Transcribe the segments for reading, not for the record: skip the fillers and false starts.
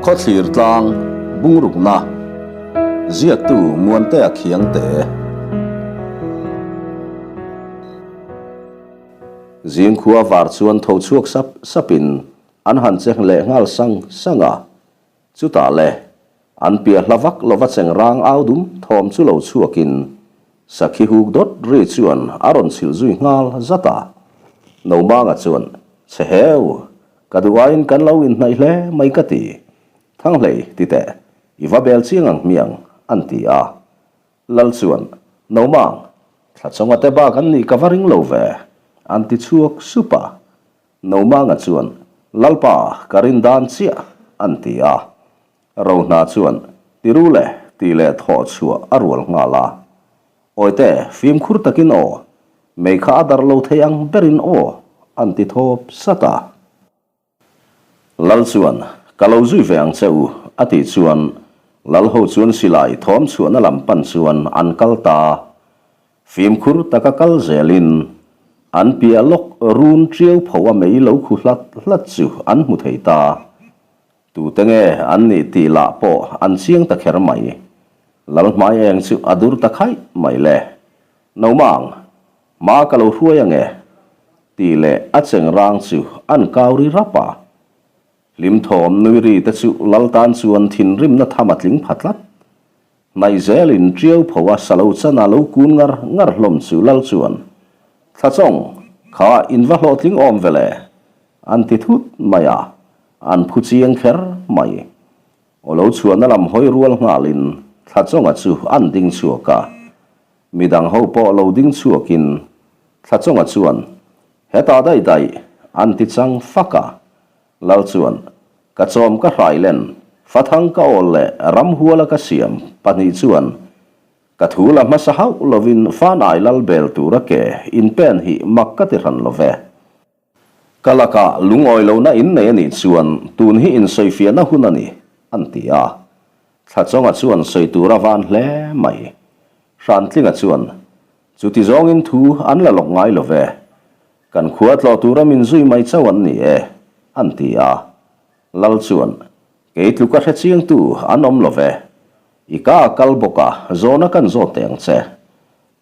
Khawthlir tlang bungrukna ziaktu Muantea Khiangte. Zingkhua var chuan tho chhuak sap sapin an han che leh nghal sang sang a. Chutah le, an piah hla vak lova cheng rang au dum thawm chu lo chhuakin sakhi huk dawt ri chuan a rawn chhilh zui nghal zat a. Nomanga chuan, Chhe heu, ka duh aiin kan lo inhnaih hle mai ka ti. Thanghlei, ti teh, i va bel chiang ang hmiang, an ti a. Lal chuan, Nomang, thla chawnga te bak an nih ka va ring lo ve, an ti chhuak sup a. Nomanga chuan, Lalpa, ka rin dan chiah, an ti a. Rohna chuan, Ti ru le, tih leh thawh chhuah a rual nghal a. Awite, fimkhur takin aw, mei kha a darh lo thei ang berin aw, an ti thawp sat a. Lal chuan, Ka lo zui ve ang che u, a tih chuan Lal ho chuan silai thawm chhuahna lam pan chuan an kal ta. Fimkhur taka kal zelin an piah lawk run ṭiau pho a mei lo khu hlat hlat chu an hmu thei ta. Tute nge an nih tih lah pawh an chiang ta kher mai. Lal hmai eng chu a dur ta khaih mai le. Nomang, ma ka lo hruai ange, tih leh a cheng rang chu an kau ri rap a. Hlimthawm nui ri te chu lal tan chuan thinrimna tham a tling pha tlat. Hnaih zelin ṭiau pho a salo chana lo kun ngar ngar hlawm chu lal chuan, Thlachawng, kha in va hlawhtling awm ve le, an ti thut mai a, an phu chiang kher mai. Aw lo chhuahna lam hawi rual nghalin Thlachawnga chu an ding chhuak a. Midang ho pawh lo ding chhuakin Thlachawnga chuan, Hetah daih daih, an ti chang fak a. Lal chuan, Ka chawm ka hrai len, fathang ka awl leh ramhuala ka siam pahnih chuan ka thu la hmasa hauh lovin fanai lal bel tura ke inpen hi mak ka ti hran lo ve. Ka lakah lungawi lohna in nei a nih chuan tun hi insawifiahna hun a ni, an ti a. Thlachawnga chuan sawi tur a van hle mai. Hrantlinga chuan, Chuti zawngin thu an la lawk ngai lo ve. Kan khua tlawh tura min zui mai chauh an ni e, an ti a. Lal chuan, Kei tluka hre chiangtu an awm lo ve. I ka a kal bawk a, zawhna kan zawt teh ang che.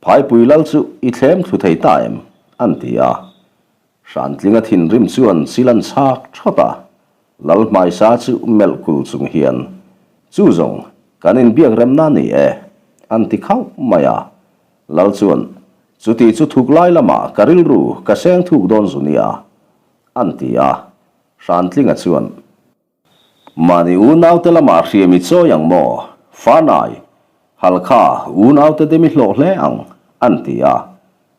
Phaipui lal chu i thlem thlu thei ta em? an ti a. Hrantlinga thinrim chuan chil an chhak thawt a, lal hmaisa chu melh kul chung hian, Chu zawng, kan inbiak remna a ni e, an ti khauh mai a. Lal chuan, Chuti chu thuk lai lamah ka rilru ka seng thuk dawn zu nia, an ti a. Hrantlinga chuan, Mahni unaute lamah hriam i chawi ang maw? Fanai, Halkha, unaute dem i hlawh hle ang, an ti a.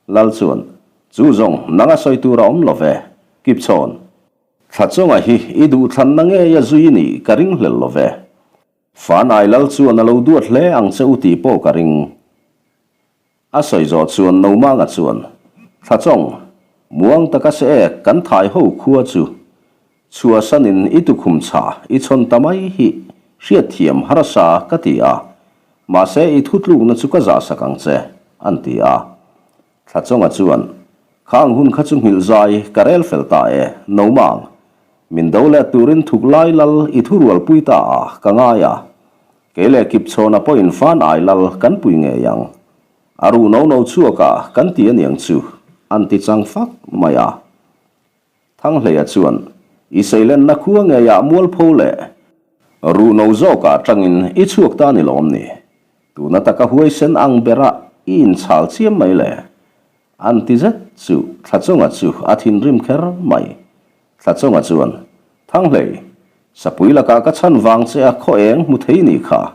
Lal chuan, Chu zawng, nang a sawi tur a awm lo ve, Kipchhawn. Thlachawnga hi i duhthlanna ngei a zui i nih ka ring hlel lo ve. Fanai Lal chuan a lo duat hle ang che u tih pawh ka ring. A sawi zawh chuan Nomanga chuan, Thlachawng, muang taka se ek kan thai ho khua chu chhuahsanin i tukhum chha i chhawn ta mai hi hriatthiam harsa ka ti a, mahse i thutlukna chu ka zahsak ang che, an ti a. Thlachawnga chuan, Khang hun kha chu nghilh zai ka rel fel ta e, Nomang, min do let turin thuk lai lal i thurualpui ta a ka ngai a, Kei leh Kipchhawna pawhin fan ai lal kan pui ngei ang. A ruh no no chhuak a kan ti aniang chu, an ti chang fak mai a. Thanghleia chuan, I seilenna khua ngeiah mualpho leh ruh no zawkah atangin i chhuak ta ni lawm ni? Tuna taka huaisen ang berah i inchhal chiam mai le? An ti zet chu Thlachawnga chu a thinrim kher mai. Thlachawnga chuan, Thanghlei, sapui lakah ka chhan vang che a khaw eng hmu thei ni kha,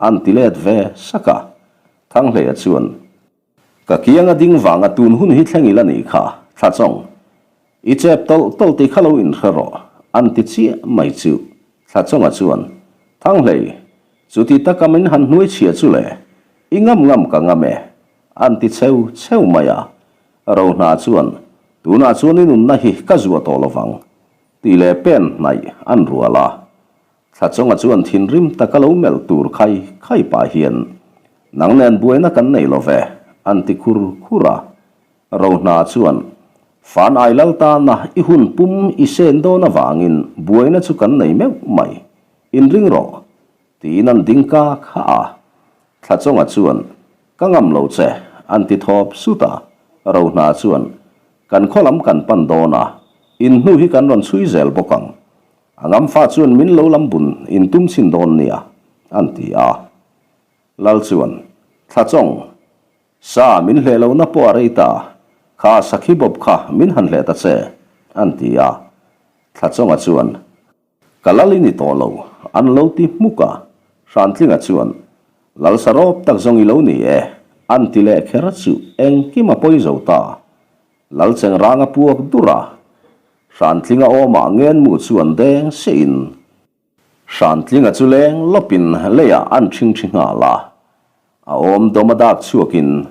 an ti let ve sak a. Thanghleia chuan, Ka kianga ding vanga tun hun hi thleng ila ni kha, Thlachawng. I chep tawlh tawlh tih kha lo inhre rawh, an ti chiah mai chu. Thlachawnga chuan, Thanghlei, chuti taka min han hnuai chhia chu le, i ngam ngam ka ngam e, An ti cheu cheu mai a, Rohna chuan, Tunah chuan i nunna hi ka zuah tawh lovang, tih leh pen hnaih an rual a. Thlachawnga chuan thinrim taka lo melh tur khai khai pah hian, Nang nen buaina kan nei lo ve, an ti khur khur a. Rohna chuan, Fan ai lal tana i hun pum i sen dawn avangin buaina chu kan nei meuh mai. Inring rawh, tiin an ding ka kha a. Thlachawnga chuan, Ka ngam lo che, an ti thawp sut a. Rohna chuan, Kan khaw lam kan pan dawn a, in hnu hi kan rawn chhui zel bawk ang. A ngamfa chuan min lo lam bun in tum chhin dawn nia, an ti a. Lal chuan, Thlachawng, sa min hleh lohna pawh a rei ta, kha sakhi bawp kha min han hleh ta che, an ti a. Thlachawnga chuan, Ka lal i ni tawh lo, an lo ti hmuk a. Hrantlinga chuan, Lal sarawp tak zawng i lo ni e, an ti leh kher chu engkim a pawi zo ta. Lal chengrang a puak dur a. Hrantlinga awmah ngenmu chuan deng sehin Hrantlinga chu leng lawpin leiah an ṭhingṭhi nghal a. A awm dawm a dak chhuakin,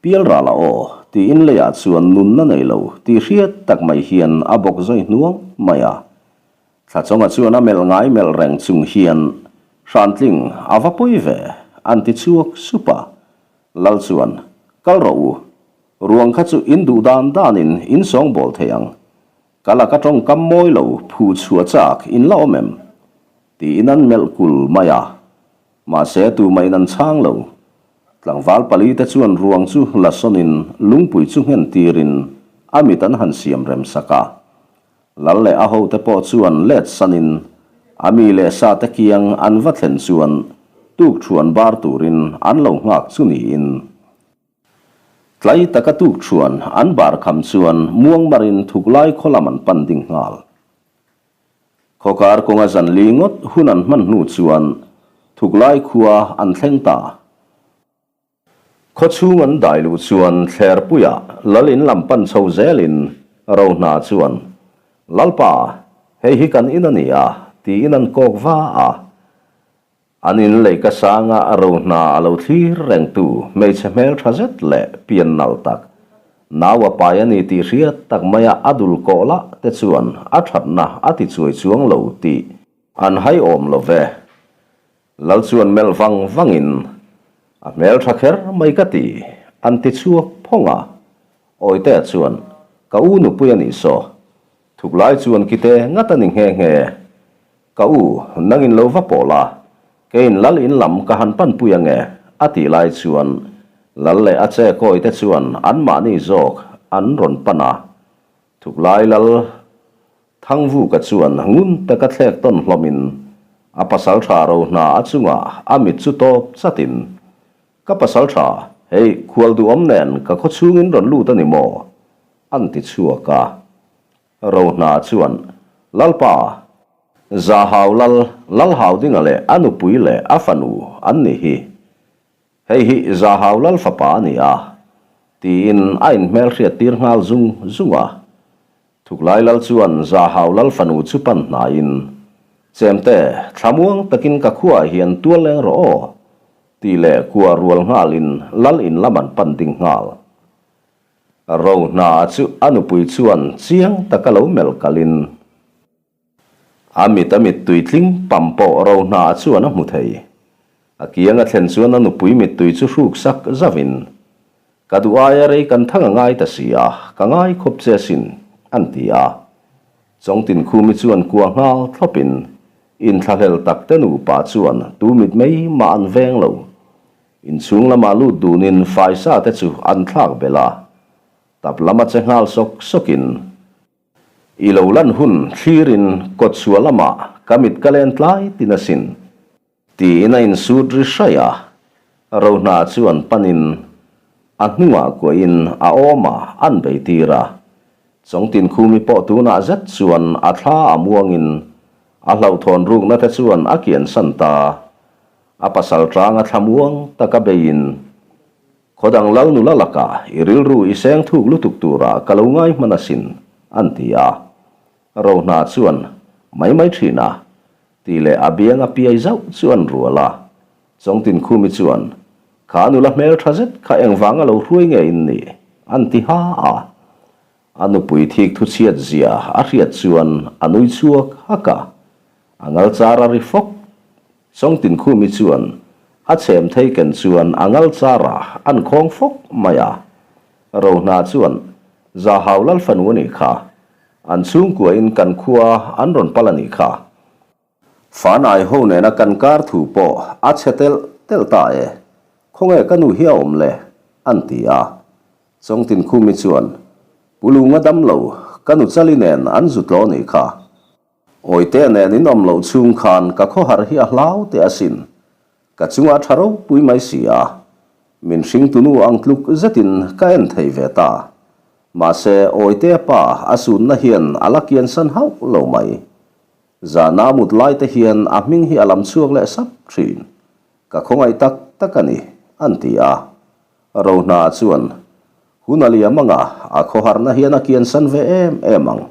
Pialral a aw, tiin leiah chuan nunna nei lo tih hriat tak mai hian a bawk zawi hnuang mai a. Thlachawnga chuan a melh ngai melh reng chung hian, Hrantling, a va pawi ve, an ti chhuak sup a. Lal chuan, Kal rawh u, ruang kha chu in duh dan danin in sawngbawl thei ang. Ka laka tawngkam mawi lo phu chhuah chak in la awm em? Tiin an melh kul mai a. Mahse tumah in an chhang lo. Tlangval pali te chuan ruang chu la sawnin lungpui chu nghen tirin a mit an han siam rem sak a. Lal leh a hote pawh chuan let sanin a mi leh sa te kiang an va thlen chuan tukthuan bar turin an lo nghak chu niin. Tlai taka tuk chuan an bar kham chuan muangmarin thuklai khaw lam an pan ding nghal. Khawkar kawnga zan li ngawt hun an hman hnu chuan thuklai khua an thleng ta. Khaw chhung an dai luh chuan Thlerpuia lal in lam pan chho zelin Rohna chuan, Lalpa, hei hi kan in a ni a, tiin an kawk va a. An in lei ka sanga a ro hna a lo thlir rengtu hmeichhe hmel tha zet leh pian nalh tak, nau a pai a ni tih hriat tak maia a dul kawh lah te chuan a thatna a ti chuai chuang lo tih an hai awm lo ve. Lal chuan melh vang vangin, A hmel tha kher mai ka ti, an ti chhuak phawng a. Awitea chuan, Ka u nupui a nih saw, thuk lai chuan kite ngat a ni nghe nghe. Ka u, nangin lo va pawh la, keiin lal in lam ka han panpui ange, a tih lai chuan lal leh a che kawi te chuan anmahni zawk an rawn pan a. Thuklai lal Thangvuka chuan ngun taka thlek tawn hlawmin a pasal tha ro hna a chungah a mit chu tawp chatin, Ka pasal tha, hei khual duhawm nen ka khaw chhungin rawn lut a ni maw? an ti chhuak a. Rohna chuan, Lalpa, Zahau lal, Lalhaudinga leh a nupui leh a fanu an ni hi. Hei hi Zahau lal fapa a ni a, tiin a inhmelhriat tir nghal zung zung a. Thuklai lal chuan Zahau lal fanu chu pan hnaiin, Chemte, thlamuang takin ka khuaah hian tual leng rawh aw, tih leh kua rual nghalin lal in lam an pan ding nghal. Rohna chu a nupui chuan chiang taka lo melh kalin a mit a mittui tling pam pawh Rohna chuan a hmu thei. A kiang a thlen chuan a nupui mittui chu hruk sak zauhin, Ka duh aia rei kan thang a ngai ta si a, ka ngai khawp che asin, an ti a. Chawngtinkhumi chuan kua nghal thlawpin inthlahlel takte nupa chuan tu mit mai mah an veng lo. Inchhung lamah lut dunin faisa te chu an thlak belh a, tap lama che nghal sawk sawkin, I lo lan hun thlirin kawtchhuah lamah ka mit ka len tlai tin asin, tiin a insut ri hraih a, Rohna chuan panin a hnungah kuahin a awmah an bei tir a, Chawngtinkhumi pawh tunah zet chuan a thla a muangin a hlauhthawn rukna te chuan a kiansan ta. A pasal tanga thlamuang taka beiin, Khawdang lal nula lakah i rilru i seng thuk lutuk turah ka lo ngai hman asin, an ti a. Rohna chuan, Mai mai thin a, tih leh a biang a piai zauh chu an rual a. Chawngtinkhumi chuan, Kha nula hmel tha zet kha engvanga lo hruai nge in nih? an ti ha a. A nupui thik thuchhiat zia a hriat chuan a nui chhuak hak a, a ngal char a ri fawk. Chawngtinkhumi chuan a chhem thei ken chuan a ngal char a an khawng fawk mai a. Rohna chuan, Zahau lal fanu a nih kha, an chhungkua in kan khua an rawn pal a nih kha. Fanai ho nena kan kar thu pawh a chhe telh telh ta e, khawnge ka nu hi a awm le? an ti a. Chawngtinkhumi chuan, Pu Lunga dam lo, ka nu Chali nen an zu tlaw nih kha. Awite nen in awm loh chhung khan ka khawhar hi a hlau teh asin. Ka chungah tha ropui mai si a. Min hringtunu ang tluk zetin ka en thei ve ta. Mahse Awitea pa a sunna hian a la kiansan hauh lo mai. Zana mut lai te hian a hming hi a lam chhuak leh sap thin. Ka khawngaih tak tak a ni, an ti a. Rohna chuan, Hun a liam anga a khawharna hian a kiansan ve em em ang.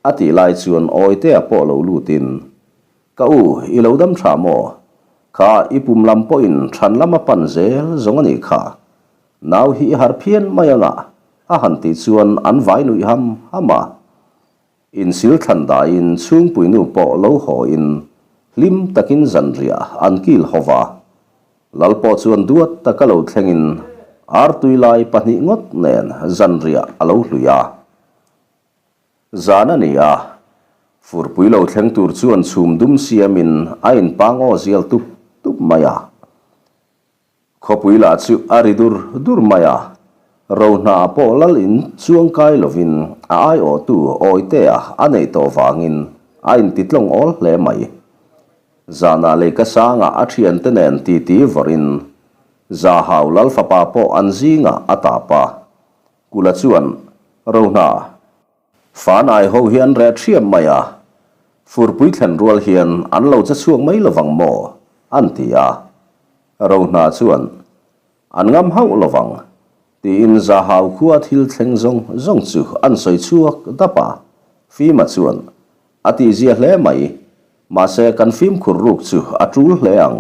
A tih lai chuan Awitea pawh lo lutin, Ka u, i lo dam tha maw? Kha i pum lam pawhin than lam a pan zel zawng a nih kha. Nau hi i harh phian mai anga a han tih chuan an vai nuih ham ham a. Insil thlan daiin chhungpuinu pawh lo hawiin hlim takin zanriah an kil ho va. Lal pawh chuan duat taka lo thlengin artui lai pahnih ngawt nen zanriah a lo hlui a. Zan a ni a, furpui lo thleng tur chuan chhum dum siamin a inpangaw zial tup tup mai a. Khawpui lah chu a ri dur dur mai a, Rohna pawh lal in chuang kai lovin a aiawhtu Awitea a neih tawh vangin a intitlawng awl hle mai. Zanah leika sangah a thiante nen titi vawrhin Zahau lal fapa pawh an zingah a tap a, Kula chuan, Rohna, Fanai ho hi an reh thiam mai a, furpui thlen rual hian an lo che chhuak mai lovang maw? an ti a. Rohna chuan, An ngam hauh lovang, tiin Zahau khua thil thleng zawng zawng chu an sawi chhuak dap a. Fima chuan, A tihzia hle mai, mahse kan fimkhur ruk chu a tul hle ang.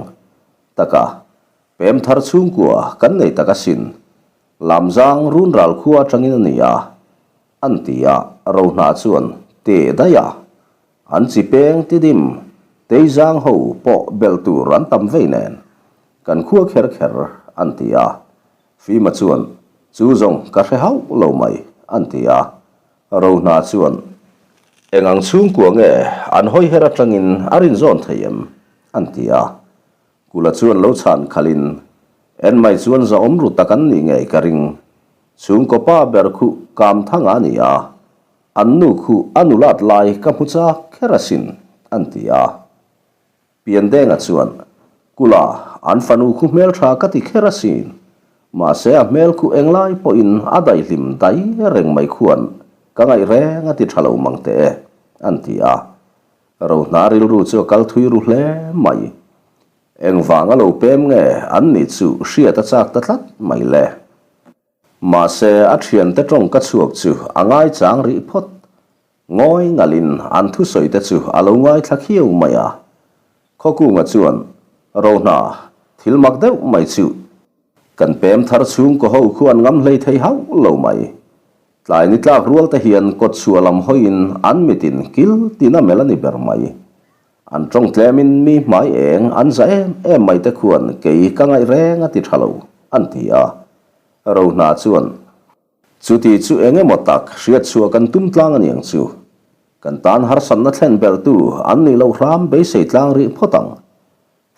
Taka, pem thar chhungkua kan nei tak asin. Lamzang Runral khua atangin a ni a, an ti a, Rohna chuan teh daih a, an chi peng ti dim, Teizang ho pawh belh tur an tam vei nen, kan khua kher kher, an ti a. Fima chuan, Chu zawng ka hre hauh lo mai, an ti a. Rohna chuan, Eng ang chhungkua nge an hawi her atangin a rinzawn thei em? an ti a. Kula chuan lo chhan khalhin, En mai chuan zahawm ru tak an nih ngei ka ring. Chhungkaw pa ber khu Kamthanga a ni a, an nu khu a nulat lai ka hmu chak kher asin, an ti a. Piandenga chuan, Kula, an fanu khu hmeltha ka ti kher asin. Mahse a hmel khu englai pawhin a daihlim dai reng mai khuan ka ngaih reng a ti tha lo mang teh e, an ti a. Rohna rilru chu a kal thui ru hle mai. Engvanga lo pem nge an nih chu hriat a chak ta tlat mai le. Mahse a thiante tawng ka chhuak chu a ngaichang rih phawt. Ngawi ngalhin an thusawi te chu a lo ngaithla khiau mai a. Khawkunga chuan, Rohna, thil mak deuh mai chu Kan pem thar chhungkaw ho khu an ngam hlei thei hauh lo mai. Tlai ni tlak rual te hian kawt chhuah lam hawiin an mitin kil tin a melh a ni ber mai. An tawng tlemin mi hmai eng an za em em mai te khuan kei ka ngaih reng a ti tha lo, an ti a. Rohna chuan, Chuti chu eng emaw tak hriat chhuah kan tum tlang a niang chu. Kan tan harsatna thlen belhtu an nih loh hram beisei tlang rih phawt ang.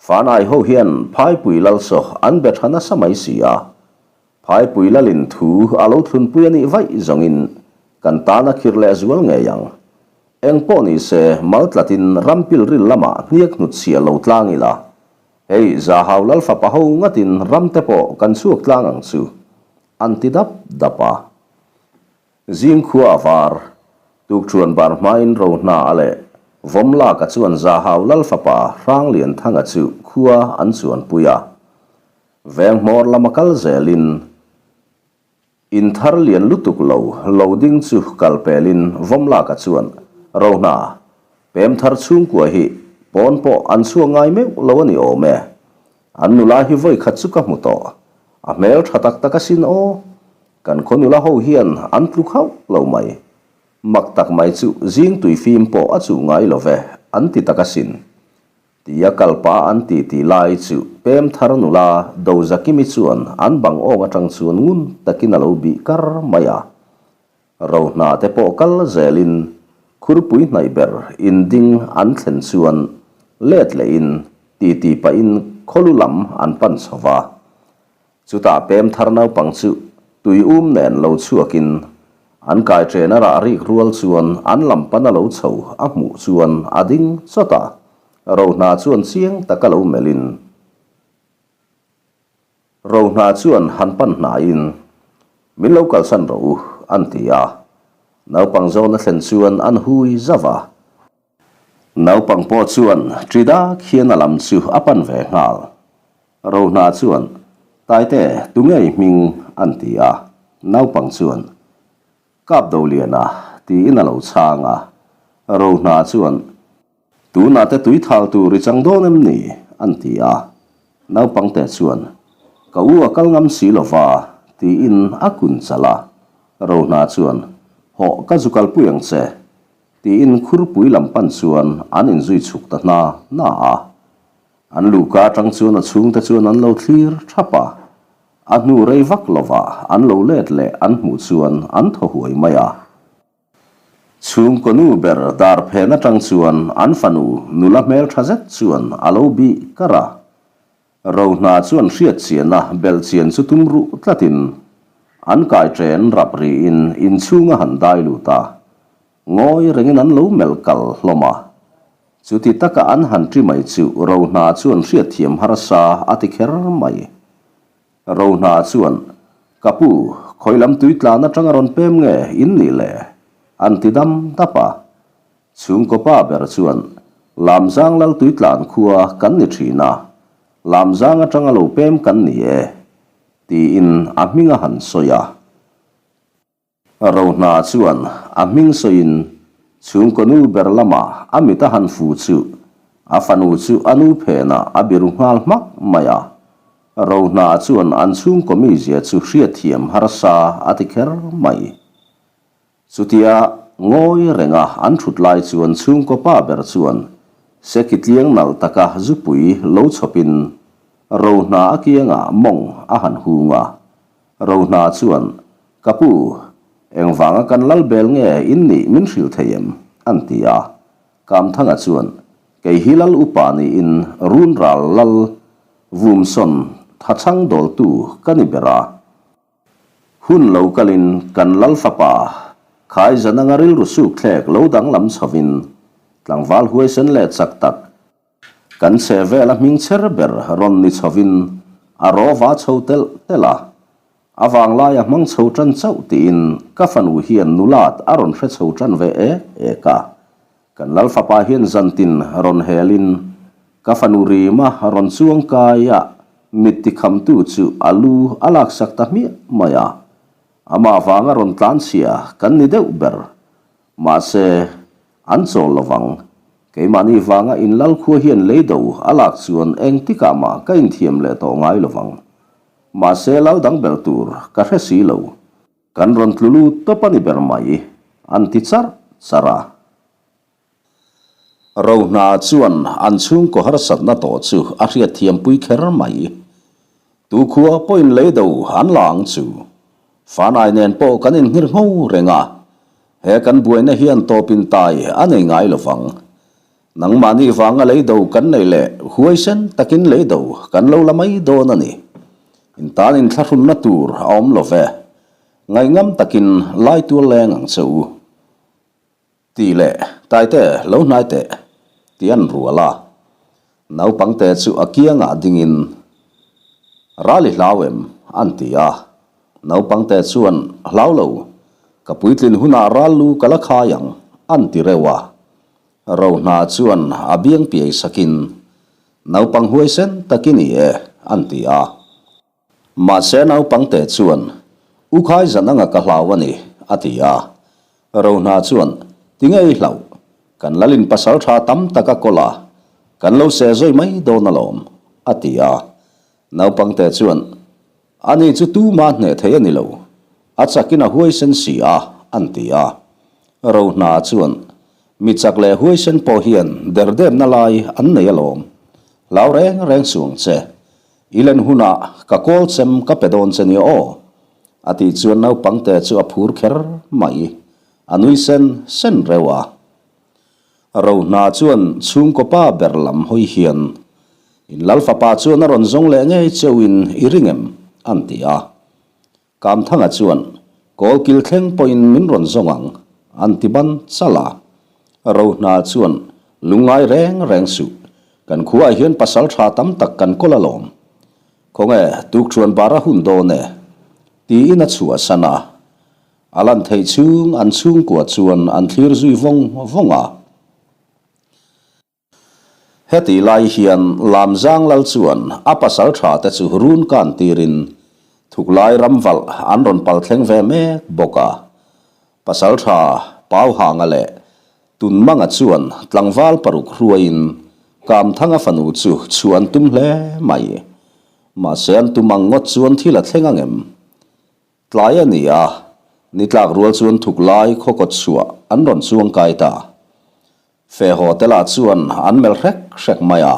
Fanai ho hian Phaipui lal saw an be tha nasa mai si a, Phaipui lalin thu a lo thlunpui a nih vaih zawngin kan tan a khir leh zual ngei ang. Eng pawh ni se mal tlatin ram pilril lamah hniak hnut chhia lo tlang ila, hei Zahau lal fapa ho ngatin ram te pawh kan chhuak tlang ang chu, an ti dap dap a. Zing khua a var. Tukṭhuan bar hmain Rohna a leh Vawmlaka chuan Zahau Lal fapa Hranglianthanga chu khua an chuanpui a. Veng hmawr lama kal zelin in thar lian lutuk lo lo ding chu kal pelin Vawmlaka chuan Rohna, pem thar chhungkua hi pawn pawh an chhuak ngai meuh lo a ni awm e. An nula hi vawi khat chu ka hmu tawh. A hmel tha tak tak asin aw. Kan khaw nula ho hian an tluk hauh lo mai. Mak tak mai chu zing tui fim pawh a chuh ngai lo ve, an ti tak asin. Tia kalpa an ti tih lai chu pem thar nula Dozakimi chuan an bang awng atang chuan ngun takin a lo bih kar mai a. Rohna te pawh kal zelin khurpui hnaih ber in ding an thlen chuan. let lehin titi pahin khawlu lam an pan chho va. Chutah pem thar naupang chu tui um nen lo chhuakin an kai ṭen a rah rik rual chuan an lam pana lo chho a hmuh chuan a ding chawt a, Rohna chuan chiang taka lo melhin. Rohna chuan han pan hnaiin, Min lo kalsan rawh u, an ti a. Naupang zawn a thlen chuan an hui zauh a. Naupang pawh chuan ṭi dak hian a lam chu a pan ve nghal. Rohna chuan, Taite, tunge i hming? an ti a. Naupang chuan, Kap Doliana, tiin a lo chhang a. Rohna chuan, Tunah te tui thal tur i chang dawn em ni? an ti a. Naupang te chuan, Ka u a kal ngam si lo va, tiin a kun chalh a. Rohna chuan, Hawh, ka zu kalpui ang che, tiin khurpui lam pan chuan an inzui chhuk ta hna hna a. An luhka atang chuan a chhungte chuan an lo thlir thap a. A hnu rei vak lovah an lo let leh an hmuh chuan an thaw huai mai a. Chhungkaw nu ber dar phen atang chuan an fanu nula hmeltha zet chuan a lo bih kar a. Rohna chuan hriatchiana belhchian chu tum ruh tlatin an kai chen rap riin inchhung a han dai lut a. Ngawi rengin an lo melh kal hlawm a. Chuti taka an han ṭi mai chu Rohna chuan hriatthiam harsa a ti kher mai. Rohna chuan, Ka pu, khawi lam tui tlan atanga rawn pem nge in nih le? an ti dam dap a. Chhungkaw pa ber chuan, Lamzang lal tui tlan khua kan ni thin a, Lamzang atanga lo pem kan ni e, tiin a hming a han sawi a. Rohna chuan a hming sawiin chhungkaw nu ber lama a mit a han fu chu a fanu chu a nu phenah a biru nghal hmak mai a. Rohna chuan an chhungkaw mizia chu hriatthiam harsa a ti kher mai. Chutia ngawi renga an thut lai chuan chhungkaw pa ber chuan seki tliang nalh taka zupui lo chhawpin Rohna a kiangah mawng a han hung a. Rohna chuan, Ka pu, engvanga kan lal bel nge in nih min hrilh thei em? an ti a. Kamthanga chuan, Kei hi lal upa niin run ral lal vumsawn thachhang dawltu ka ni ber a. Hun lo kalin kan lal fapa Khaizan anga rilru sukthlek lo danglam chhovin tlangval huaisen leh chak tak Kan chhe vela hming chher ber rawn ni chhovin a rawva chho telh telh a, a vanglai a hmang chho tan chauh tiin ka fanu hian nulat a rawn hre chho tan ve ek ek a. Kan lal fapa hian zantin rawn helin ka fanu rima rawn chuang kai a mit tikhamtu chu a lu a laksak ta hmiah mai a. Amah vanga rawn tlanchhia kan ni deuh ber. Mahse, an chawl lovang. Keimahni vanga in lal khua hian lei do a lak chuan engtikah mah ka inthiam leh tawh ngai lovang. Mahse, lal dang ber tur ka hre si lo. Kan rawn tlu lut tawp a ni ber mai, an ti charh charh a. Rohna chuan an chhungkaw harsatna tawh chu a hriatthiampui kher mai. Tu khua pawhin lei do an la ang chu. Fanai nen pawh kan inhngir ngho reng a, he kan buaina hian tawpin tai a nei ngai lo vang. Nangmahni vanga lei do kan neih leh huaisen takin lei do kan lo la mai dawn a ni. In tan inthlahrunna tur a awm lo ve. Ngaihngam takin lai tual leng ang che u. Tih leh Taite lo hnai teh tih an rual a, naupangte chu a kiangah dingin Ral i hlau em? an ti a, naupangte chuan Hlau lo, ka puitlin hunah ral lu ka la khai ang an ti reuh a, Rohna chuan a biang piai sakin Naupang huaisen tak i ni e an ti a. Mahse naupangte chuan, U khai zan anga ka hlau a ni, a ti a. Rohna chuan, Ti ngei hlauh, kan lalin pasal tha tam tak a kawl a, kan lo seh zawi mai dawn alawm, a ti a. Naupangte chuan, Ani chu tuma hneh thei a ni lo, a chakin a huaisen si a, an ti a. Rohna chuan, Mi chak leh huaisen pawh hian derdepna lai an nei alawm, hlau reng reng suh ang che, I len hunah ka kawl chem ka pe dawn che nia aw, a tih chuan naupangte chu a phur kher mai, a nui sen sen reuh a. Rohna chuan chhungkaw pa ber lam hawi hian, In lal fapa chuan a rawn zawng leh ngei cheuhin i ring em? an ti a. Kamthanga chuan, Kawlkil thleng pawhin min rawn zawng ang, an ti ban chal a. Rohna chuan, Lungngai reng reng suh, kan khuaah hian pasal tha tam tak kan kawl alawm. Khawnge, tukṭhuan bar a hun dawn e, tiin a chhuahsan a. A lan theih chhung an chhungkua chuan an thlir zui vawng vawng a. Heti lai hian Lamzang lal chuan a pasal tha te chu run kan tirin thuklai ramvalh an rawn pal thleng ve mek bawk a. Pasal tha Pauhanga leh Tunmanga chuan tlangval paruk hruaiin Kamthanga fanu chu chhuah an tum hle mai. Mahse an tum ang ngawt chuan thil a thleng angem? Tlai a ni a, ni tlak rual chuan thuk lai khaw kawt chhuah an rawn chuang kai ta. Fehhaw te lah chuan an melh hrek hrek mai a,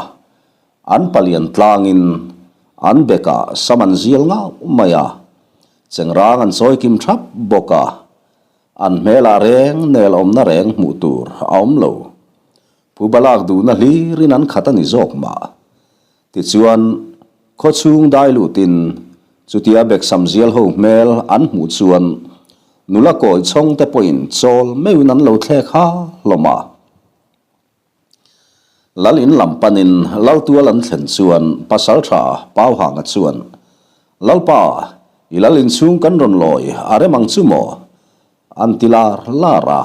an palian tlangin an bekah sam an zial ngauh mai a, chengrang an chawi kim thap bawk a, an hmelah reng nel awmna reng hmuh tur a awm lo. Phuba lak duhna hlirin an khat a ni zawk mah. Tichuan, khawchhung dai lutin chutia Beksam zial ho hmel an hmuh chuan nula kawi chhawng te pawhin chawl meuhin an lo thlek ha hlawm a. Lal in lam panin Lal tual an thlen chuan Pasaltha Pauhanga chuan, Lalpa, i lal inchhung kan rawn lawi a rem ang chu maw? An ti lar lar a.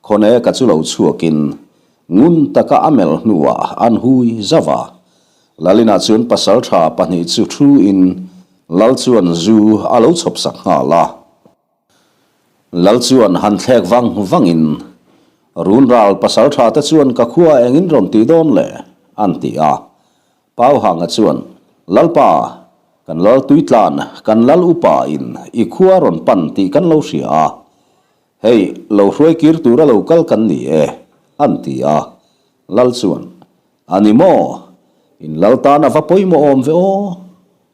Khawneka chu lo chhuakin ngun taka a melh hnuah an hui zauh a. Lalina chuan pasaltha pahnih chu thuin Lal chuan zu a lo chhawp sak nghal a. Lal chuan han thlek vang vangin, Runral pasaltha te chuan ka khua engin rawn ti dawn le? an ti a. Pauhanga chuan, Lalpa, kan Lal tuitlan, kan Lal upa in i khua rawn pan tih kan lo hria a. Hei, lo hruai kir tura lo kal kan ni e, an ti a. Lal chuan, A ni maw? In lal tan a va pawimawh awm ve aw.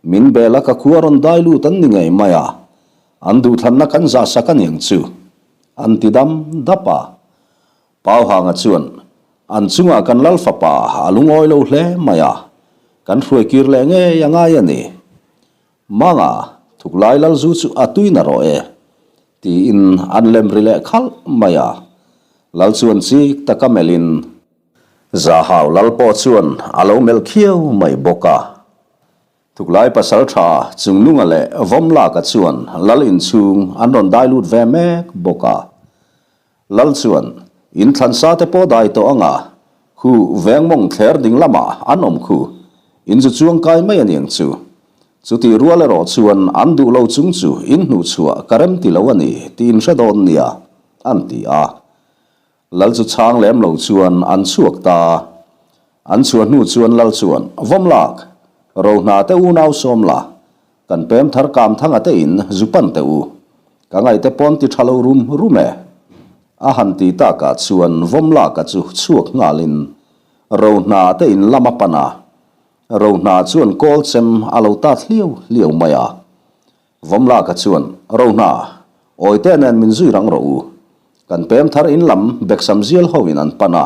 Min bel a ka khua rawn dai lut an ni ngei mai a, an duhthlanna kan zah sak a niang chu, an ti dam dap a. Pauhanga chuan, An chungah kan lal fapa a lungawi lo hle mai a, kan hruai kir leh ngei a ngai a ni. Manga, thuklai lal zu chu a tui na rawh e, tiin an lem ri leh khalh mai a. Lal chuan chik taka melhin Zahau lal pawh chuan a lo melh khiau mai bawk a. Thuklai pasal tha Chungnunga leh Vawmlaka chuan lal inchhung an rawn dai lut ve mek bawk a. Lal chuan, In thlansa te pawh dai tawh anga, khu veng mawng thler ding lamah an awm khu, in zu chuang kai mai aniang chu. Chutih rual erawh chuan an duh lo chung chu in hnuh chhuah ka rem ti lo a ni tih in hre dawn nia, an ti a. Lal chu chhang lem lo chuan an chhuak ta. An chhuah hnu chuan Lal chuan, Vawmlak, Rohna te unau sawm la, Kan pem thar kam thanga te in zu pan teh u. Ka ngaih te pawn ti tha lo rum rum e. A han ti takah chuan Vawmlaka chu chhuak nghalin Rohna te in lam a pan a. Rohna chuan kawl chem a lo tat hliau hliau mai a. Vawmlaka chuan, Rohna, awite nen min zui rang rawh u. Kan pem thar in lam Beksam zial ho in an pan a.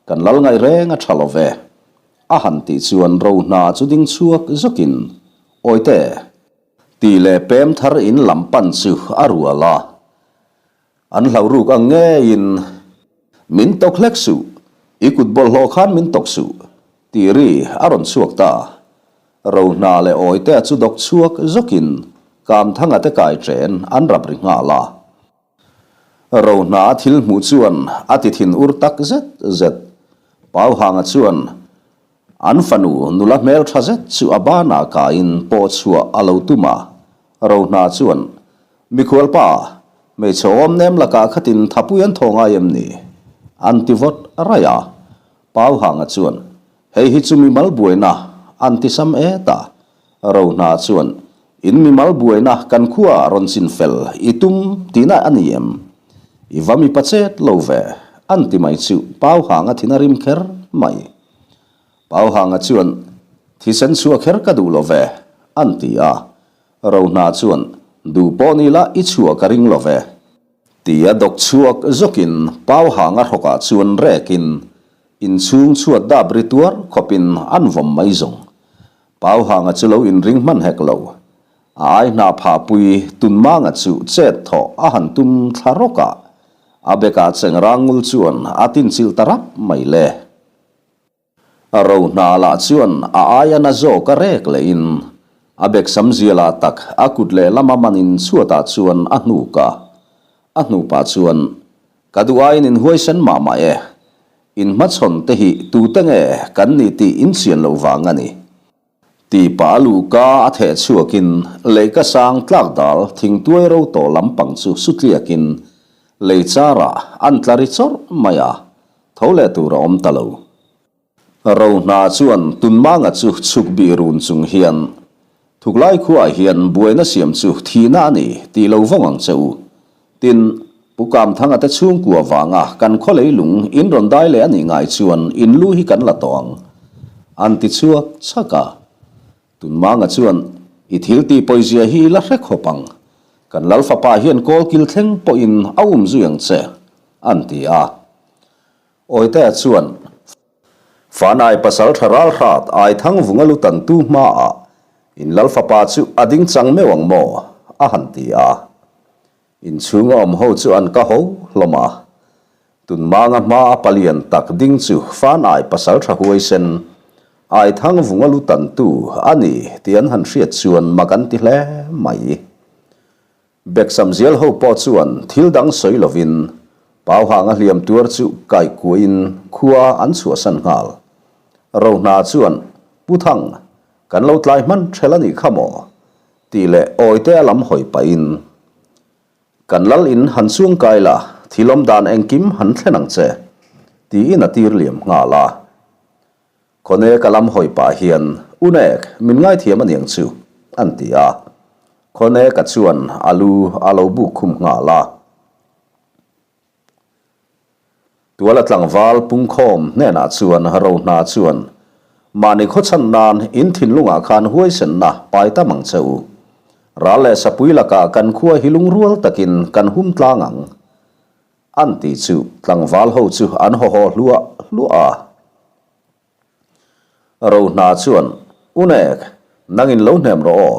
Kan lal ngaih reng a tha lo ve. A han tih chuan Rohna chu ding chhuak zawkin, Awite! Tih leh pem thar in lam pan chu a rual a. An hlauh ruk ang ngeiin, Min tawk hlek suh, i kut bawlhhlawh khan min tawk suh, tih ri a rawn chhuak ta. Rohna leh Awitea chu dawk chhuak zawkin Kamthanga te kai chen an rap ri nghal a. Rohna a thil hmuh chuan a ti thin ur tak zet zet. Pauhanga chuan an fanu nula hmel tha zet chu a banah kaiin pawh chhuah a lo tum a. Rohna chuan, Mikhualpa, hmeichhe awm nem lakah khatin thapui an thaw ngai em ni? An ti vawt raih a. Pauhanga chuan, Hei hi chu mimal buaina an ti sam et a. Rohna chuan, In mimal buaina kan khua rawn chin fel i tum tihna a ni em? I va mipa chet lo ve, an ti mai chu Pauhanga thin a rim kher mai. Pauhanga chuan, Thisen chhuah kher ka duh lo ve, an ti a. Rohna chuan, Duh pawh ni la i chhuah ka ring lo ve. Tia dawk chhuak zawkin pau hanga hrawkah chuan rekin inchhung chhuat dap ri tuar khawpin an vawm mai zawng. Pau hanga chu lo inring hman hek lo. A ai hna phahpui Tunmanga chu chet thawh a han tum thla rawk a, a bekah chengrang ngul chuan a tinchilh ta rap mai le. Rohna lah chuan a aia na zawk a rek lehin a beksam zialah tak a kut lehlam a manin chhuatah chuan a hnuk a. A hnupah chuan, Ka duh aiin in huaisen mah mah e. In hmachhawn te hi tute nge kan nih tih in chian loh vang a ni. Tih pah a luhka a theh chhuakin leihka sang tlak dal thingtuai ro tawh lampang chu sutliakin lei charah an tla ri chawrh mai a. Tho leh tur a awm ta lo. Rohna chuan Tunmanga chu chhuk bih run chung hian, Thuklai khuaah hian buaina siam chu thihna a ni tih lo vawng ang che u. Tin, Pu Kamthanga te chhungkua vanga kan khaw leilung in rawn dai leh a nih ngai chuan in lu hi kan la tawh ang. An ti chhuak chhak a. Tunmanga chuan, I thil tih pawizia hi la hre khawp ang. Kan Lal fapa hian kawlkil thleng pawhin a um zui ang che, an ti a. Awitea chuan, Fanai pasal tha ral hrat Aithang vunga lu tantu hmaah in Lal fapa chu a ding chang meuh ang maw? a han ti a. Inchhunga awm ho chu an ka ho hlawm a. Tunmanga hma a palian tak ding chu Fanai pasal tha huaisen Aithang vunga lu tantu a ni tih an han hriat chuan mak an ti hle mai. Beksam zial ho pawh chuan thil dang sawi lovin Pauhanga hliam tuar chu kaihkuahin khua an chhuahsan nghal. Rohna chuan, Pu Thang, kan lo tlai hman ṭhel a nih kha maw? tih leh awite a lam hawi pahin, Kan lal in han chuang kai la, thil awm dan engkim han thlen ang che, tiin a tir liam nghal a. Khawnek a lam hawi pah hian, Unek, min ngaithiam a niang chu, an ti a. Khawneka chuan a lu a lo buk khum nghal a. Tuala tlangval pungkhawm hnenah chuan Rohna chuan, Mahni khawchhan nan in thinlungah khan huaisenna pai tam ang che u. Ral leh sapui lakah kan khua hi lungrual takin kan hum tlang ang, an ti chu tlangval ho chu an haw haw hluah hluah a. Rohna chuan, Unek, nangin lo hnem rawh aw,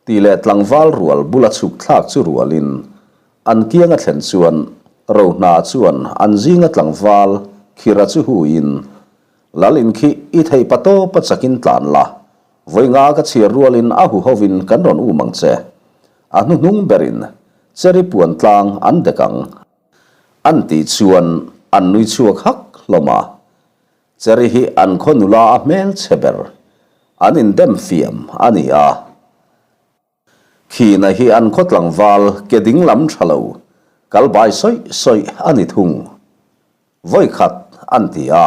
tih leh tlangval rual bula chhuk thlak chu rualin an kiang a thlen chuan Rohna chuan an zinga tlangval Khira chu huiin, Lal in khi i thei pa tawp a chakin tlan la, vawi nga ka chhiar rualin a hu hovin kan rawn um ang che. A hnuhnung berin Cherry puan tlang an dek ang. An tih chuan an nui chhuak hak hlawm a. Cherry hi an khaw nula a hmel chhe ber. An indem fiam a ni a. Khina hi an khaw tlangval ke ding lam tha lo, kal bai sawih sawih a ni thung. Vawi khat an ti a.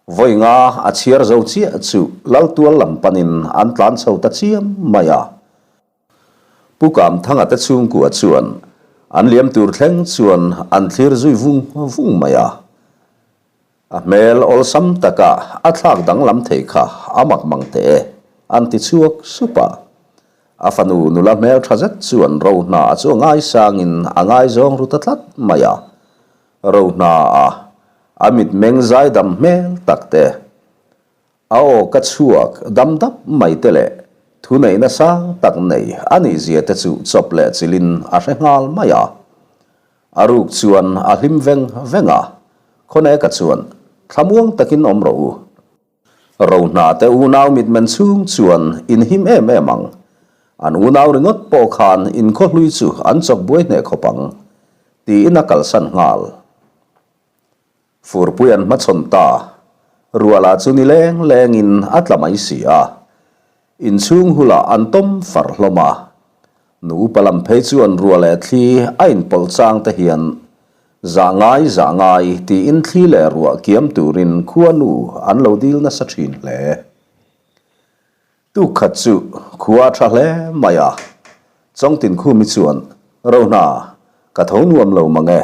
Vawi nga a chhiar zo chiah chu Laltual lam panin an tlan chho ta chiam mai a. Pu Kamthanga te chhungkua chuan an liam tur thleng chuan an thlir zui vung vung mai a. A hmel awlsam taka a thlak danglam thei kha a mak mang teh e, an ti chhuak sup a. A fanu nula hmel tha zet chuan Rohna chu a ngaisangin a ngaizawng ru ta tlat mai a. Rohna a a mitmeng zaidam hmel tak te, a aw ka chhuak dam dap mai te leh thuneihna sang tak nei a nih zia te chu chawp leh chilhin a hre nghal mai a. A ruk chuan a hlim veng veng a, Khawneka chuan, Thlamuang takin awm rawh u. Rohna te unau mitmen chhung chuan in him em em ang. An unau ringawt pawh khan inkhawhlui chu an chawk buai hneh khawp ang, tiin a kalsan nghal. Furpui an hmachhawn ta. Ruala chu ni leng lengin a tla mai si a. Inchhung hulah an tawm far hlawm a. Nu upa lam phei chuan ruah leh thli a inpawlh chang te hian zah ngai zah ngai tiin thli leh ruah kiam turin khua nu an lo dil nasa thin hle. Tuk khat chu khua a tha hle mai a, Chawngtin Khumi chuan, Rohna, ka tho nuam lo mang e.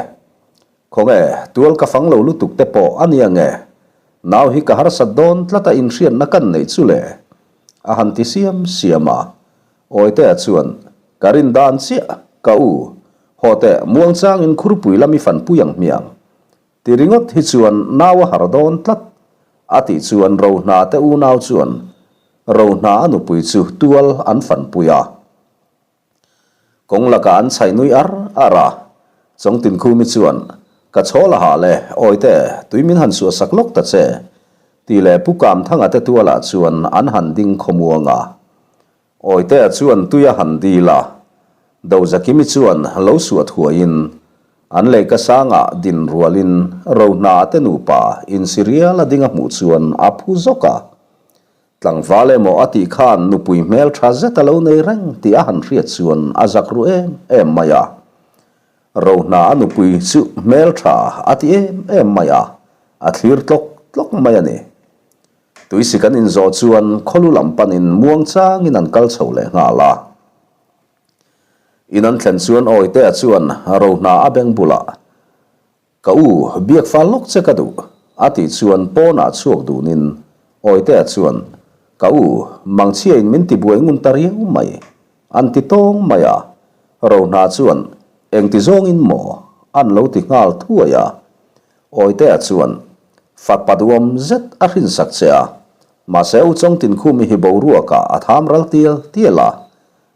Khawnge, tual ka fang lo lutuk te pawh a nia nge? Nau hi ka harsat dawn tlata inhriatna kan neih chu le? A han ti siam siam a. Awitea chuan, Ka rin dan chiah, ka u. Haw teh, muangchangin khurpui lam i fanpui ang hmiang. Ti ringawt hi chuan nau a har dawn tlat, a tih chuan Rohna te unau chuan Rohna a nupui chu tual an fanpui a. Kawng lakah an chhaih nui ar ar a, Chawngtinkhumi chuan, Ka chhawl a hah le, Awite, tui min han suah sak lawk ta che, tih leh Pu Kamthanga te tualah chuan an han ding khawmuang a. Awitea chuan tui a han dil a, Dozakimi chuan lo suah thuaiin an lehka sangah din rualin Rohna te nupa insirial a ding a hmuh chuan a phu zawk a. Tlangval emaw a tih khan nupui hmel tha zet a lo nei reng tih a han hriat chuan a zak ru em em mai a. Rohna a nupui chu hmel tha a ti em em mai a, a thlir tlawk tlawk mai a ni. Tuisik an inzawh chuan khawlu lam panin muang changin an kal chho leh nghal a. In an thlen chuan Awitea chuan Rohna a beng bulah Ka u, biak fal lawk che ka duh, a tih chuan pawnah chhuak dunin Awitea chuan, Ka u, mangchhiain min tibuai ngun ta riau mai, an ti tawng mai a. Rohna chuan, Engti zawngin maw? an lo ti nghal thuai a. Awitea chuan, Fapa duhawm zet a hrinsak che a, mahse u Chawngtinkhumi hi boruakah a tham ral tial tial a,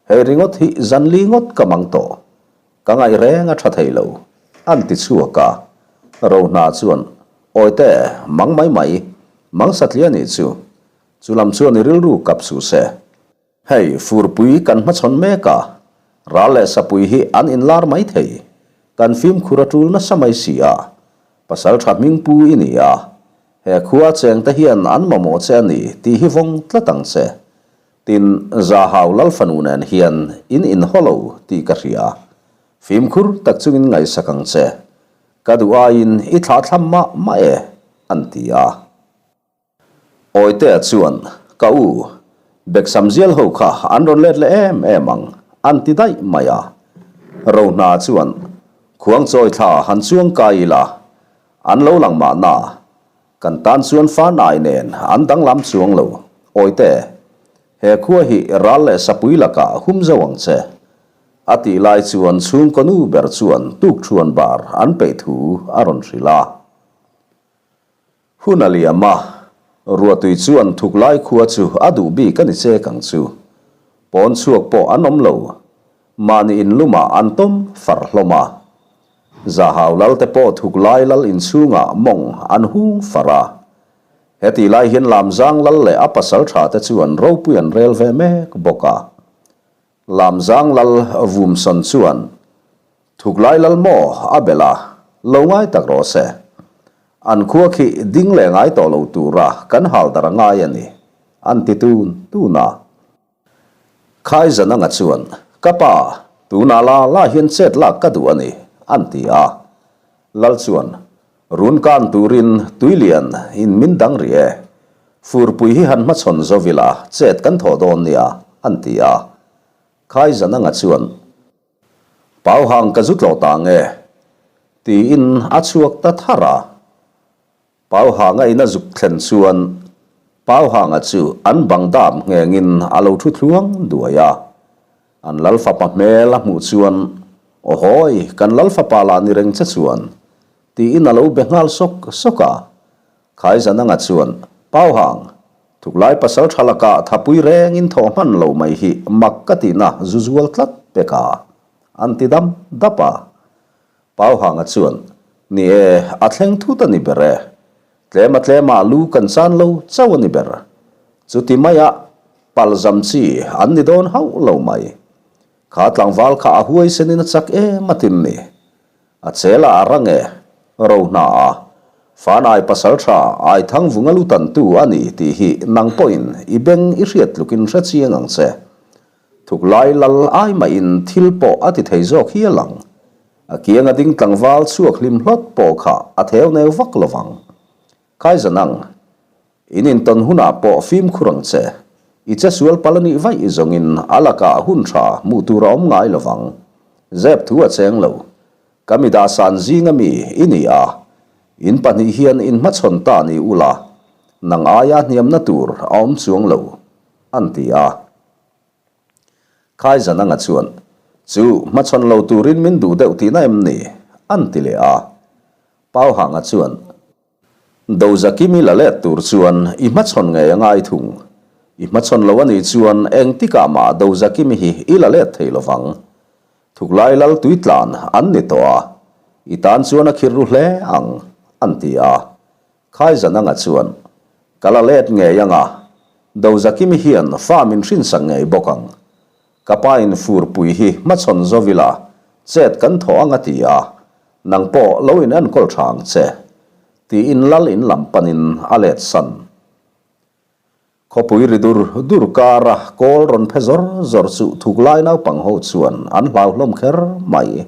hei ringawt hi zanli ngawt ka mang tawh. Ka ngaih reng a tha thei lo, an ti chhuak a. Rohna chuan, Awite, mang mai mai, mang satliah nih chu. Chu lam chuan i rilru kap suh se. Hei, furpui kan hmachhawn mek a, ral leh sapui hi an inlar mai thei. Kan fimkhur a tul nasa mai si a, pasal tha hmingpu i ni a, he khua chengte hian an mamawh che a ni tih hi vawng tlat ang che. Tin, Zahau Lalfanu nen hian in inhaw lo tih ka hria. Fimkhur tak chungin ngaihsak ang che. Ka duh aiin i thlah thlam mah mah e, an ti a. Awitea chuan, Ka u, Beksam zial ho kha an rawn let leh em em ang, an ti daih mai a. Rohna chuan, Khuangchawi thla han chuang kai ila, an lo lang mahna, Kan tan chuan fanai nen an danglam chuang lo. Awite, he khua hi ral leh sapui lakah hum zo ang che. A tih lai chuan chhungkaw nu ber chuan tukthuan bar an peih thu a rawn hrilh a. Hun a liam a, ruahtui chuan thuk lai khua chu a duh bik a ni chek ang chu. Pawn chhuak pawh an awm lo. Mahni inlumah an tawm far hlawm a. Zahau lal te pawh thuk lai lal inchhungah mawng an hung far a. Hetih lai hian Lamzang lal leh a pasal tha te chuan ropui an rel ve mek bawk a. Lamzang lal Vumsawn chuan thuk lai lal maw a belh a, lo ngai tak rawh se. An khua khi ding leh ngai tawh lo tura kan hal dar a ngai a ni, an ti tun tun a. Khaizananga chuan, Ka pa, tunah la la hian chet lak ka duh a ni, an ti a. Lal chuan, Run kan turin tuilian in min dang rih e. Furpui hi han hmachhawn zo ila chet kan thawh dawn nia, an ti a. Khaizananga chuan, Pauhang ka zu tlawh ta nge? tiin a chhuak ta thar a. Pauhanga in a zuk thlen chuan Pauhanga chu an bang dam nghengin a lo thu thluang duai a. An Lalfapa hmel a hmuh chuan, Awhawi, kan Lalfapa lah ni reng che chuan, tiin a lo be nghal sawk sawk a. Khaizananga chuan, Pauhang, thuklai pasal tha lakah thapui rengin thawh hman lo mai hi mak ka tihna zu zual tlat pek a, an ti dam dap a. Pauhanga chuan, Ni e, a thleng thut a ni ber e. Tlema tlemah lu kan chan lo chauh a ni ber. Chuti maia palzam chi an ni dawn hauh lo mai. Kha tlangval kha a huaisenin a chak em a tin ni. A chela a rang e, Rohna a, Fanai pasal tha Aithangvunga lu tantu a ni tih hi nang pawhin i beng i hriat tlukin hre chiang ang che. Thuk lai lal ai mahin thil pawh a ti thei zawk hial ang. A kianga ding tlangval chhuak hlim hlawt pawh kha a theu neu vak lo vang. Kaizan ang, in intawn hunah pawh fimkhur ang che. I che sual pal a nih vaih zawngin a lakah hun tha hmuh tur a awm ngai lo vang. Zep thu a cheng lo. Ka mi dahsan zinga mi i ni a, in pahnih hian in hmachhawn ta ni ula, nang aia hniamna tur a awm chuang lo, an ti a. Khaizananga chuan, Chu hmachhawn lo turin min duh deuh tihna em ni? An ti leh a. Pauhanga chuan, Dozakimi la let tur chuan i hmachhawn ngei a ngai thung. I hmachhawn lo a nih chuan engtikah mah Dozakimi hi i la let thei lovang. Thuklai lal tui tlan an ni tawh a, i tan chuan a khirh ru hle ang, an ti a. Khaizananga chuan, Ka la let ngei anga, Dozakimi hian fa min hrinsak ngei bawk ang. Ka pa in furpui hi hmachhawn zo ila, chet kan thawh ang a ti a, nang pawh lo in enkawl tha ang che, tiin lal in lam panin a let san. Khawpui ri dur dur kara kawl rawn phe zawr zawr chu thuk lai naupang ho chuan an hlau hlawm kher mai.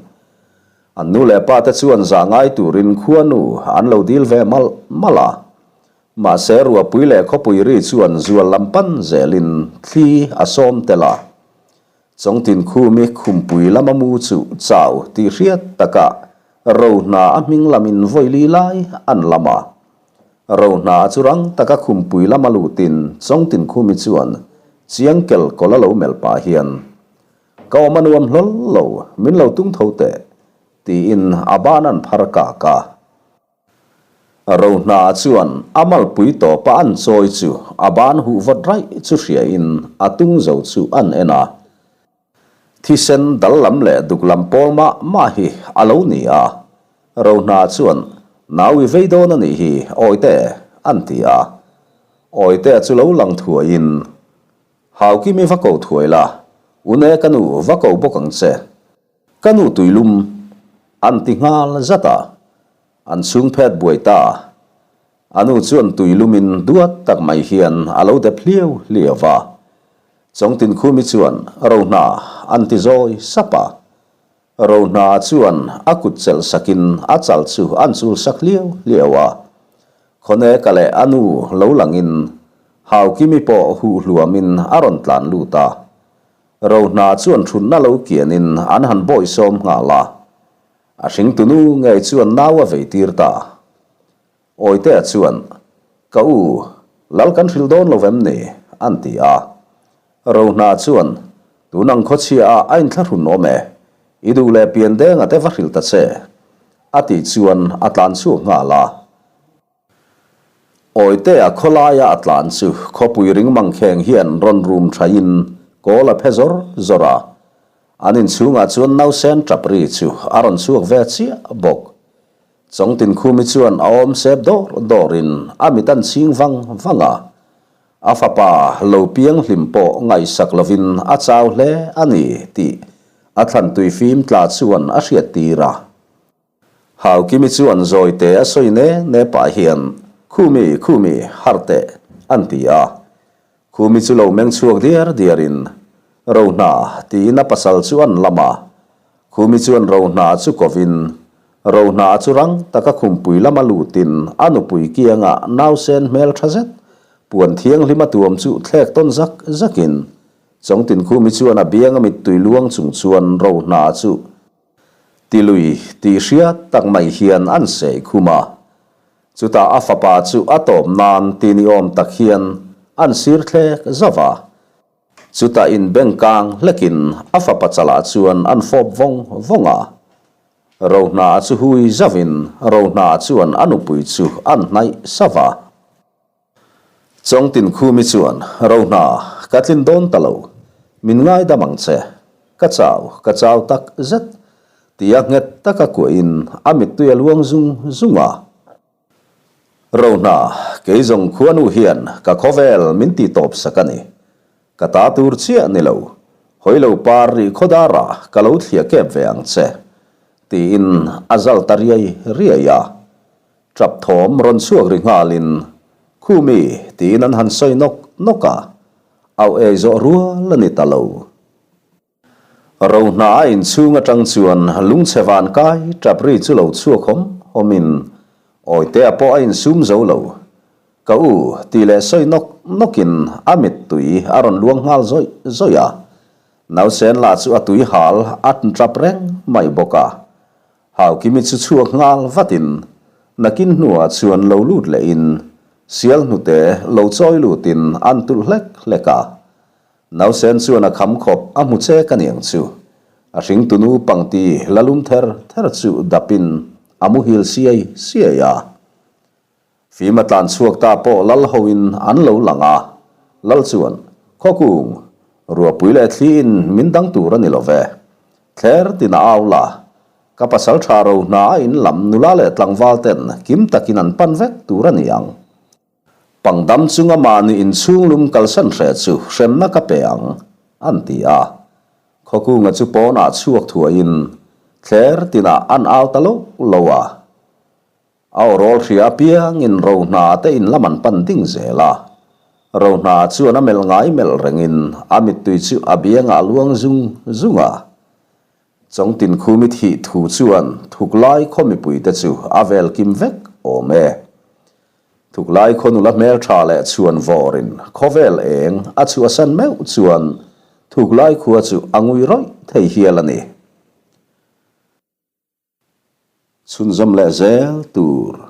An nu leh pa te chuan zah ngai turin khuanu an lo dil ve malh malh a. Mahse ruahpui leh khawpui ri chuan zual lam pan zelin thli a sawm tel a. Chawngtin khumi khumpui lama mu chu chau tih hriat takah rohna a hming lamin vawili lai an lam a. Rohna chu rang taka khumpui lama lutin Chawngtin khumi chuan chiang kel kawla lo melh pah hian, Ka awm a nuam hlawl lo, min lo tung tho teh, tiin a ban an phar kak a. Rohna chuan a malpui tawpa an chawi chu a ban huh vawt raih chu hriain a tung zo chu an en a. Thisen dal lam leh duk lam pawl mah mah hi a lo ni a. Rohna chuan, Nau i vei dawn a nih hi, Awite, an ti a. Awite chu lo lang thuaiin, Haukimi va ko thuai la, Une ka nu va ko bawk ang che. Ka nu tuilum an ti nghal zat a, an chhung phet buai ta. A nu chuan tuilumin duat tak mai hian a lo dep hliau hliau va. Chawngtinkhumi chuan Rohna an ti zawi sap a. Rohna chuan a kut chelh sakin a chal chu an chul sak hliau hliau a. Khawneka leh a nu lo langin Haukimi pawh huh hluamin a rawn tlan lut a. Rohna chuan thutna lo kianin an han bawisawm nghal a, a hringtunu ngei chuan nau a vei tir ta. Awitea chuan, Ka u, lal kan hrilh dawn lo vem ni? an ti a. Rohna chuan, Tun ang khawchhia ah a inthlahrun awm e, i duh leh pian denga te va hrilh ta che, a tih chuan a tlan chhuak nghal a. Awitea khawlaia a tlan chu khawpui ring mangkheng hian rawn rum thain kawl a phe zawr zawr a. An inchhungah chuan nausen tap ri chu a rawn chhuak ve chiah bawk. Chawngtinkhumi chuan a awm sep dawr dawrin a mit an chhing vang vang a. A fapa lo piang hlim pawh ngaihsak lovin a chau hle a ni tih a thlantui fim tla chuan a hriattir a. Haukimi chuan zawite a sawi ne ne pah hian, Khumi, Khumi, harh teh, an ti a. Khumi chu lo meng chhuak diar diarin, Rohna, tiin a pasal chu an lam a. Khumi chuan Rohna chu kovin, Rohna chu rang taka khumpui lama lutin a nupui kianga nausen hmel tha zet, puan thianghlim a tuam chu thlek tawn zak zakin, Chawngtin Khumi chuan a bianga mittui luang chung chuan Rohna chu Tilui tih hriat tak mai hian an sei khum a. Chutah a fapa chu a tawp nan ti ni awm tak hian an sir thlek zauh a. Chutah inbeng kang hlekin a fapa chalah chuan an fawp vawng vawng a. Rohna chu hui zauhin Rohna chuan a nupui chu an hnaih sauh a. Chawngtinkhumi chuan, Rohna, ka tlin dawn ta lo. Min ngaidam ang che. Ka chau, ka chau tak zet. Tia nghet taka kuahin a mittui a luang zung zung a. Rohna, kei zawng khuanu hian ka khawvel min ti tawp sak a ni. Ka ta tur chiah ni lo. Hawi lo par rih khawdara ka lo thliah kep ve ang che. Tiin a zal ta riai riai a. Ṭap thawm rawn chhuak ri nghalin, Khumi, tiin an han sawi nawk nawk a, auh ei zawh rual a ni ta lo. Rohna a inchhung aṭang chuan lungchhe van kai ṭap ri chu lo chhuak hawm hawmin, Awitea pawh a insum zo lo. Ka u, tih leh sawi nawk nawkin a mittui a rawn luang nghal zawih zawih a. Nausen lah chu a tui hal a ṭap reng mai bawk a. Haukimi chu chhuak nghal vatin nakin hnuah chuan lo lut lehin sial hnute lo chawi lutin an tulh hlek hlek a. Nausen chuan a kham khawp a hmu che ka niang chu. A hringtunu pangti la lum ther ther chu dapin a muhil siai siai a. Fima tlan chhuak ta pawh lal hoin an lo lang a, lal chuan, Khawkung, ruahpui leh thliin min dang tur a ni lo ve. Thler tin a au la, ka pasal tha ro hna a in lam nula leh tlangval ten kim takin an pan vek tur a ni ang. Pangdam chunga mahni inchhung lum kalsan hreh chu hremna ka pe ang, an ti a. Khawkunga chu pawnah chhuak thuaiin thler tinah an au ta lo lo a. A awrawl hria apiangin ro hna te in lam an pan ding zel a. Ro hna chuan a melh ngai melh rengin a mittui chu a biangah a luang zung zung a. Chawngtin khumi thih thu chuan thuklai khaw mipuite chu a vel kim vek awm e. Thuklai khaw nula hmeltha leh chhuan vawrin khawvel eng a chhuahsan meuh chuan Thuklai khua chu a ngui rawih thei hial a ni. Chhunzawm leh zel tur.